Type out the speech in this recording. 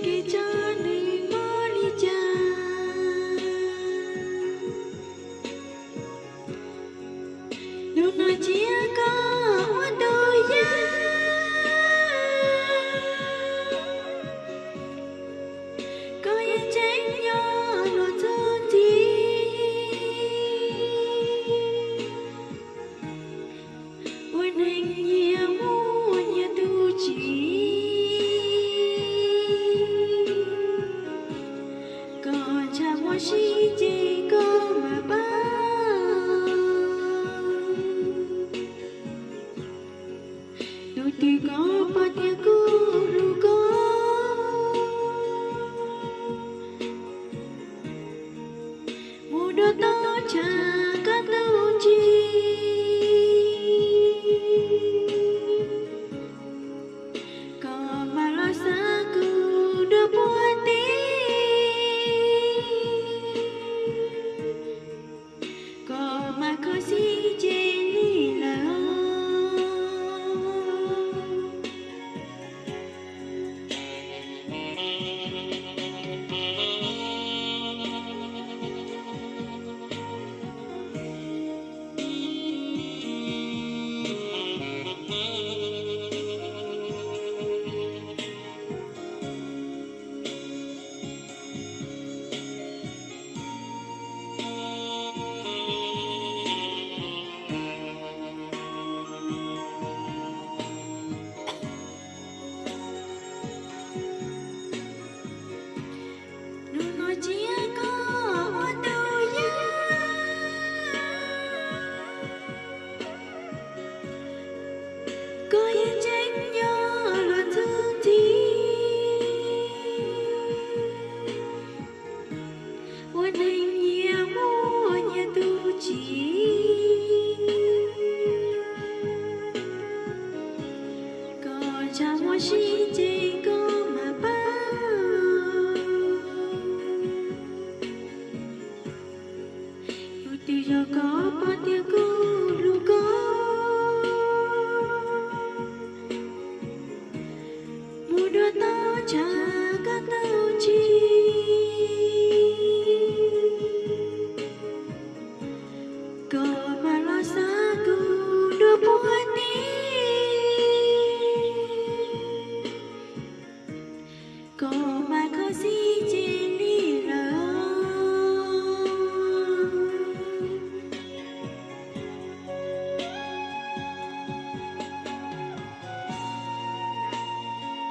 kev tso nws mob li cas. Hnub no cia koj ua tus yawg, koj yeej tseem nyob luag txuj ntxiv. Ua neeg nyias muaj nyias tus tsim, koj ntshav muaj sib ces koj mam pab. Tus twg koj pom tias kuj hlub koj, mus dua toj tshav koj tus ntsis, koj mam los xav kuv dua puag tim, koj mam kho sib ces lig lawm. Hnub no cia koj ua tus yawg, koj yeej tseem nyob luag txuj ntxiv. Ua neeg nyias muaj nyias tus tsim, koj ntshav muaj sib ces koj mam pab. Tus twg yog koj pom tias kuj hlub koj, mus dua toj tshav